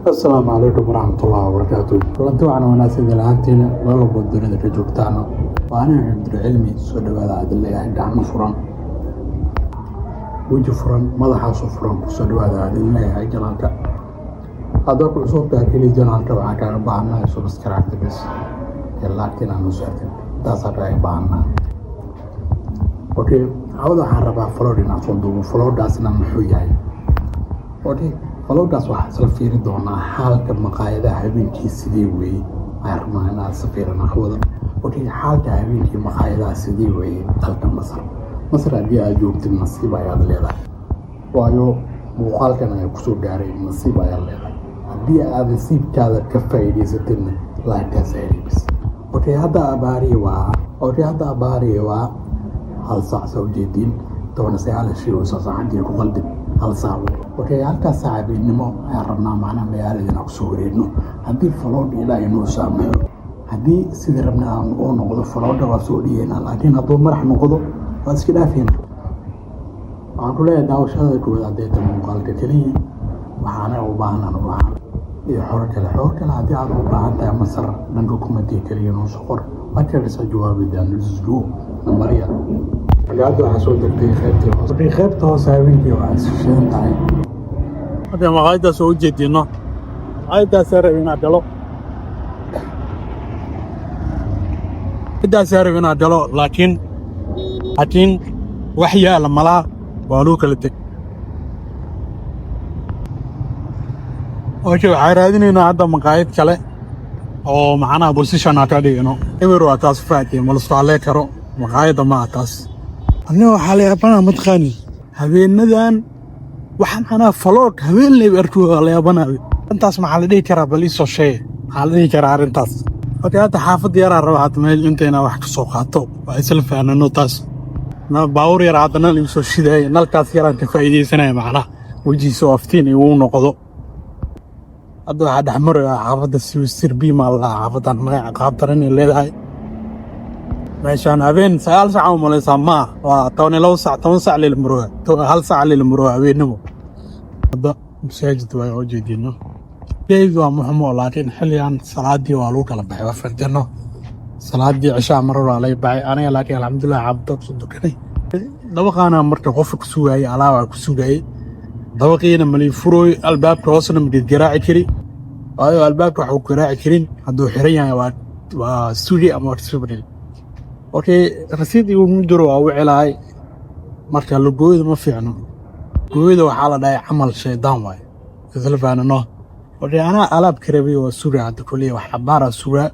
Asalaamu calaykum waraxmatullaahi wabarakaatu. Kulanti waxaan wanaagsan lahaantiina meel walbo dunida ka joogtaano. Waa aniga Cabdulcilmi. Soo dhawaada aad leeyahay, gacmo furan, weji furan, madaxaasoo furan kusoo dhawaada aad leeyahay channelka. Haddaa ku cusub tahay keliya channelka, waxaan kaaga baahannahay subscribe bes iyo like inaad noo saartid, taasaa kaaga baahannahay. Okay, cawada waxaan rabaa vlog inaan soo duubo. Vloggaasna muxuu yahay? Okay, vloggaas waxaan isla fiiri doonaa xaalka maqaayadaha habeenkii sidee weeye. Ayaan rabnaa inaan isla fiirino hawada. Okay, xaalka habeenkii maqaayadaha sidee weeye dalka Masar? Masar haddii aad joogtid, nasiib ayaad leedahay, waayo muuqaalkan ayaa kusoo gaaray. Nasiib ayaad leedahay. Haddii aad nasiibkaada ka faa'iidaysatidna, like-gaa saari bas. Okay, hadda abaariya waa, okay, hadda abaariya waa 1 saac, saa ujeediin, 19 shay oo saacadii ku qaldin 1 saac. Okay, halkaas saac habeenimo ayaan rabnaa macnaha magaalada inaan kusoo wareegno, haddii vlog Ilaahay noo saamaxo. Haddii sidii rabna aan u noqdo, vlogga waa soo dhigeynaa, laakiin hadduu marax noqdo, waa iska dhaafeynaa. Waxaan ku leeyahay, daawashada koowaad haddii ta muuqaalka keliya waxaana u baahnaan u baahan iyo xoro kale, xoro kale haddii aad u baahan tahay Masar, dhanka comment-iga keliya noo soo qor, waa kaga soo jawaabi doonaa. Let's go. Namariya magaalada waxaa soo degtay qaybtii hoose. Qaybta hoose habeenkii waa shidan tahay. Hadda maqaayadaas oo ujeedino, maqaayadaas rab inaa galo, maqaayadaas rab inaa galo, laakiin wax yaala malaa, waa lagu kala teg. Okay, waxaan raadinaynaa hadda maqaayad kale oo macnaha position aan ka dhigno. Eber waa taas, fahatay? Ma la karo maqaayadda maaha taas. Aniga waxaa la yaabanaa, mataqaani, habeenadan waxa macnaha vlog habeen leyb arko, waa la yaabanaa. Arrintaas maxaa la dhihi karaa? Bal iisoo sheeg, maxaa la dhihi karaa arrintaas? Okay, hadda xaafadda yaraa raba hadda meel inta inaa wax ka soo qaato, waa isla fahnano taas. Baabuur yar hadda nal igu soo shidaaya, nalkaas yaraan ka faa'iidaysanaya, macnaha wejigiisa oo aftiin igu noqdo. Hadda waxaa dhex maraya xaafadda Siwisir Biima la dhahaa. Xaafaddan magaca qaab daran ay leedahay. Meeshaan habeen 9 saac u malaysaa maa, waa 12 saac, 10 saac lila marooya, 1 saac lila marooya habeenimo. Hadda masaajid waa oo jeedino, masaajid waa muxumo, laakiin xilligan salaadii waa lagu kala baxay, waa fardino. Salaadii cishaa mar waa laga baxay aniga, laakiin alxamdulilah xaafadda kusoo dukanay. Dabaqaana marka qofka ku sugaayay, alaabaa ku sugaayay. Dabaqiina malii furooy, albaabka hoosna ma garaaci kari, waayo albaabka waxuu garaaci karin hadduu xiran yahay, waa sugi ama waa kasoo. Okay, rasiid iguma jiro, waa u celahay. Marka lagooyada ma fiicno, gooyada waxaa la dhahay camal shaydaan waaye, isla fahanano. Okay, anaa alaab ka rabay, waa sugaa hadda kuliya, wax xabaaraa sugaa.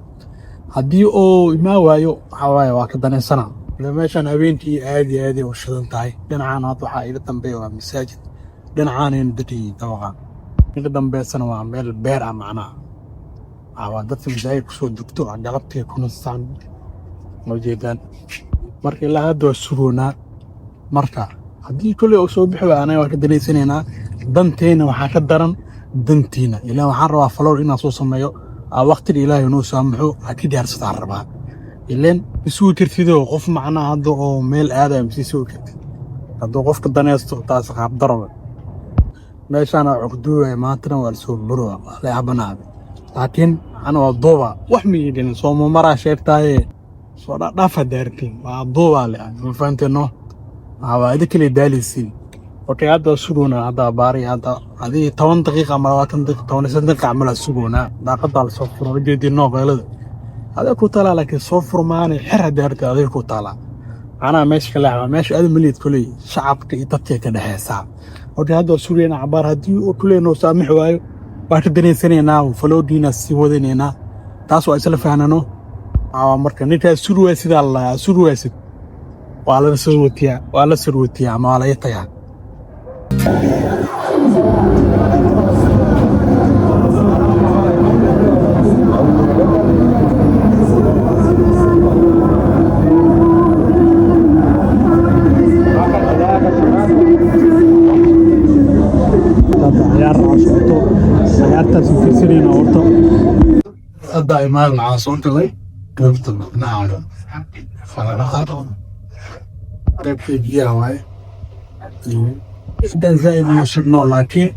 Haddii uu imaa waayo, waxaa waaye waa ka danaysana. Ila meeshaan habeenkii aad iyo aad ay u shidan tahay. Dhinacan hadda waxaa iga dambeeya waa masaajid, dhinacaanayna degan dabaqan iga dambeysana waa meel beer ah, macnaha waxaa waa dadka masaajid kusoo dugto oo galabtii ku nastaan, ma ujeedaan? Marka ilaa hadda waa sugoonaa. Marka haddii kolley uu soo bixi waay, anaga waa ka danaysanaynaa. Danteena waxaa ka daran dantiina. Ilaa waxaan rabaa vlog inaan soo sameeyo aa waqtiga Ilaahay noo saamaxo aa ka diyaarsataan rabaa. Ileen ma sugi kartidoo qof macnaha hadda oo meel aadaya masii sugi kartid. Hadduu qofka danaysto, taas qaabdaro. Meeshaana cugduwaya, maantana waa lasoo murowa, waa la yaabanaada, laakiin ana waa duuba, wax ma yeelin. Sooma maraa sheegtaaye, soo dhaadhaafa daartiin, waa duubaa le, ma fahanteeno? Waa idin kale daaleysiin. Okay, hadda sugoonaa, hadda baari hadda adii 10 daqiiqa ama 20 daqiiqa, 15 daqiiqa camal aa sugoonaa. Daaqadaa lasoo furo, ujeedinoo qaylada aday ku taalaa, laakiin soo furmaanay xer haddii aragtid aday ku taalaa. Macnaha meesha ka leexda, meesha aad maliyid koley shacabka iyo dadka ka dhexeysaa. Okay, hadda waa sugaynaa cabaar. Haddii uu kuley noo saamixi waayo, waa ka danaysanaynaa, vloggiina sii wadanaynaa. Taas waa isla fahnano. Aa marka ninkaas suri waay, sidaa la lahaa suri waysid, waa la sarwatiyaa, waa la sarwatiyaa ama waa laga tagaa. Hadda ciyaar aa socoto, ciyaartaas fiirsanayna horta. Hadda imaan waxaa soo galay qaybta macnaha faradhaqa, qaybta biyaha waaye. Intaan zaaid uma shidno, laakiin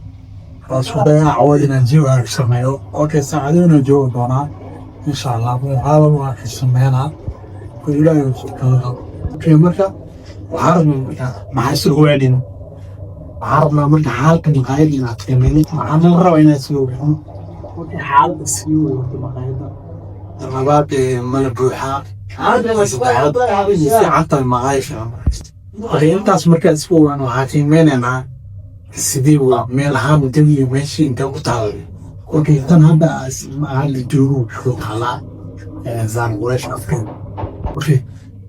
Waa isku dayaa cawad inaan jawi sameeyo. Okay, saacadooyina joogi doonaa insha Allah. Muuqaala waa ka sameynaa oo Ilaahay uu soo. Okay, marka waxaa rabnaa, marka maxaa isla ogaanayna? Waxaa rabnaa marka xaalka maqaayadda inaad qiimeynay. Waxaa nala rabaa inaad isla ogaano. Okay, xaaladda sii weyn maqaayadda. Labaad mala buuxaa? Saddexaad, fiican tahay maqaayad fiican? Okay, intaas markaa isku ogaan, waxaa qiimeynaynaa sidee waa meel ahaan, jawiga meeshii intee ku taal. Okay, tan hadda la joogo wuxuu taalaa Zaan Quraysh afkeeda. Okay,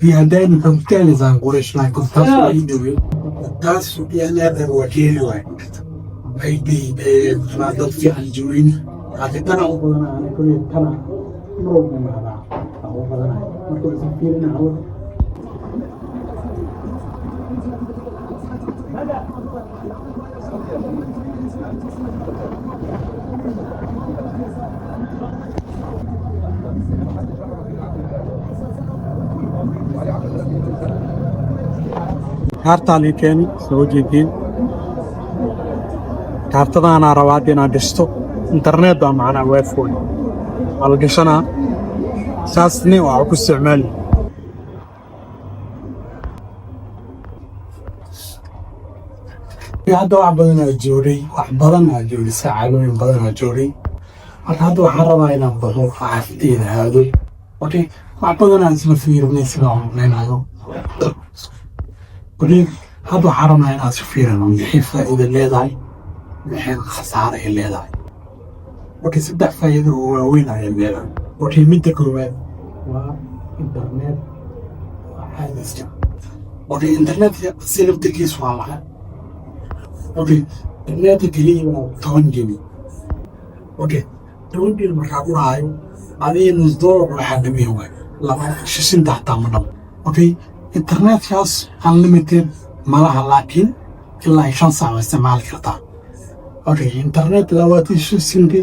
iyo haddaynu ku taali Zaan Quraysh, laakiin taas waa ii dhowey, taas yani waa keeni waay dad fiican joogin, laakiin tana u badanaa. Ani kuley tana mar walba imaadaa u badanahay. Marka waa iska fiirina hawada. Kaartaa lii keeni, soo jeediin. Kaartadaanaa rabaa hadda inaad dhisto internet baa, macnaa wifi waa la gashanaa, saasne waa ku isticmaali. Hadda wax badan aa joogay, wax badan aa joogay, saacadooyin badan aa joogay. Marka hadda waxaan rabaa inaan baxo, xaafadeyda aado. Okay, wax badan aan isla fiirinay sidaan u. Okay, hadda waxaan rabnaa inaan isla fiirino maxay faa'iido leedahay, maxay khasaare ay leedahay. Okay, saddex faa'iido oo waaweyn ayay leedahay. Okay, midda koowaad waa internet, waa caadiska. Okay, internetka si laftirkiisu waa lacag. Okay, internetka keliya waa 10 gini. Okay, 10 gini markaa ku dhahayo adiga nus dollar waxaa dhamiya waay, laba shisinta xataa ma dhamo. Okay, internetkaas unlimited malaha, laakiin ilaa 5 saac waa isticmaali kartaa. Okay, internet 25 senti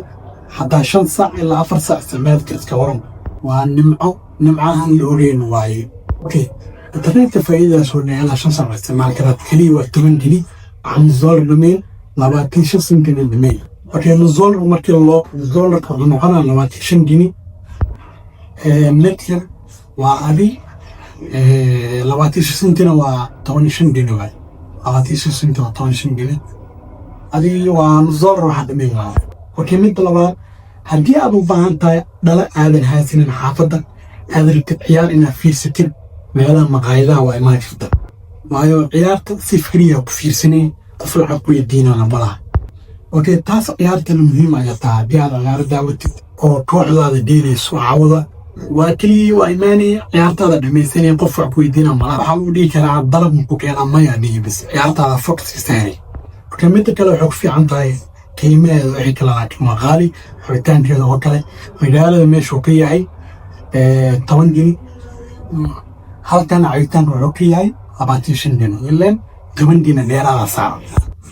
haddaa 5 saac ilaa 4 saac isticmaali kartid, ka waran? Waa nimco, nimcahan la ogeyn waaye. Okay, internetka faa'iidadaas oo ilaa 5 saac waa isticmaali karaa, keliya waa 10 gini, waxaa nus dollar dhameen, 25 sentina dhameen. Okay, nus dollar markii loo, nus dollarka wuxuu noqonaa 25 gini. Netka waa adi 25 sentina waa 15 gini waay, 25 senti waa 15 gini, adigi waa nus dollar waxaa dhameen waay. Okay, midda labaad, haddii aad u baahan tahay dhala aadan haysanin xaafadda, aad rabtid ciyaar inaad fiirsatid, meelaha maqaayadaha waa imaan karta, waayo ciyaarta si free ah ku fiirsanay, qof lacag ku weydiinana malaha. Okay, taas ciyaartana muhiim ayaa tahay. Haddii aad ciyaaro daawatid oo kooxdaada dheelayso cawada, waa keligii waa imaanaya, ciyaartaada dhamaysanaya, qof wax ku weydiina malaha. Waxaa lagu dhihi karaa dalab muku keenaa? Maya dhihi, bis ciyaartaada focuska saaray. Marka midda kale waxay ku fiican tahay qiimaheeda wixii kale, laakiin waa qaali xoritaankeeda oo kale. Magaalada meeshuu ka yahay 10 gini, halkan cabitaanka wuxuu ka yahay 25 gini, ileen 10 gini dheeraada saaran.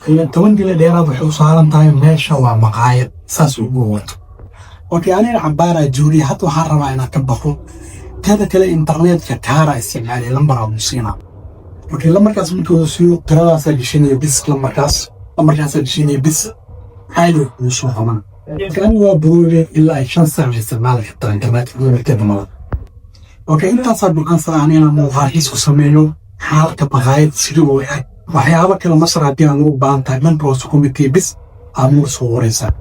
Ileen 10 gini dheeraad waxay u saaran tahay meesha waa maqaayad, saas ugu wato. Okay, aniga cambaaraa joogay, hadda waxaan rabaa inaan ka baxo. Teeda kale internetka kaara isticmaalay, lambaraa uu siinaa. Okay, lambarkaas markii uu siiyo, tiradaasaa geshinaya bis, lambarkaasaa geshinaya bis, caadi kuu soo qaban. Marka aniga waa buroobay, ilaa ay 5 saac isticmaali kartaa internetka mala. Okay, intaasaa go'aansan aan inaan muuqaalkiis ku sameeyo xaalka maqaayad sidii uu yahay. Waxyaabo kale Masar haddii aan ugu baahan tahay, dhanka hoose committee bis aad nagu soo waraysaa.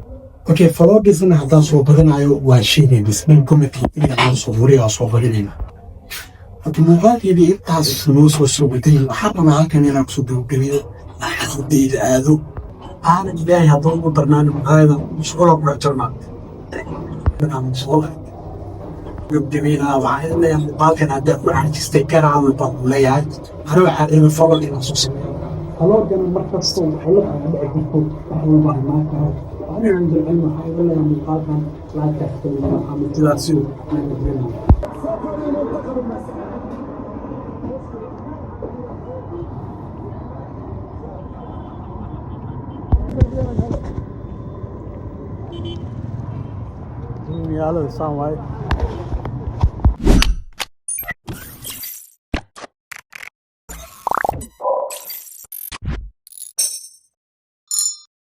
Okay, vlogisna haddaan soo badanayo waa sheegay, bis dhan committee aan soo wariyo, waa soo badinayna. Okay, muuqaalkeedii intaas noo soo socotay. Waxaan rabaa halkan inaan kusoo gabagabeeyo, xaaladeyda aado aanan Ilaahay hadduu ugu darnaan maqaayada mashquula ku dhex jirnaa soo gabgabeynaa. Waxaan idin leeyahay muuqaalkan haddaa ku xajistay karaama baan ku leeyahay. Ani waxaa rabay vlog inaan soo sameeyo, vlogana markasta waxay la dhici jirto wax walba imaan karo. Aniga Cabdilcilmi waxaa idin leeyahay muuqaalkan like sidaas nabadgelyo. Magaalada saan waaye.